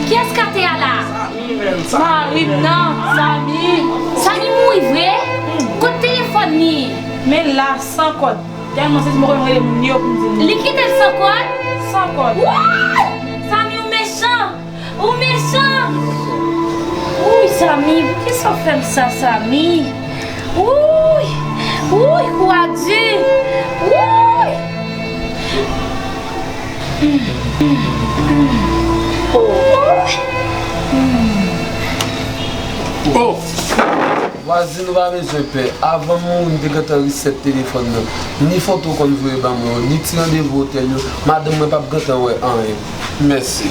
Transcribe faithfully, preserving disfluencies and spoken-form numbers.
Kiyès k atè a la? Mari m nan, Samy. Samy mouri vre? Kot telefòn li? Men la, san kòd. Tèlman se mwen rele moun yo pou m di nou. Li kite l san kòd? San kòd. Wouy! Samy, ou mechan! Ou mechan! Wouy, Samy, poukisa w fè m sa, Samy? Wouy! Wouy, kou a di! Wouy! Oh! Vwazin, ou pa bezwen pè. Avan m mouri, m te gentan reset telefòn nan. Ni foto w konn voye ban mwen yo, ni ti randevou otèl yo, madanm mwen p ap gentan wè anyen. Mèsi.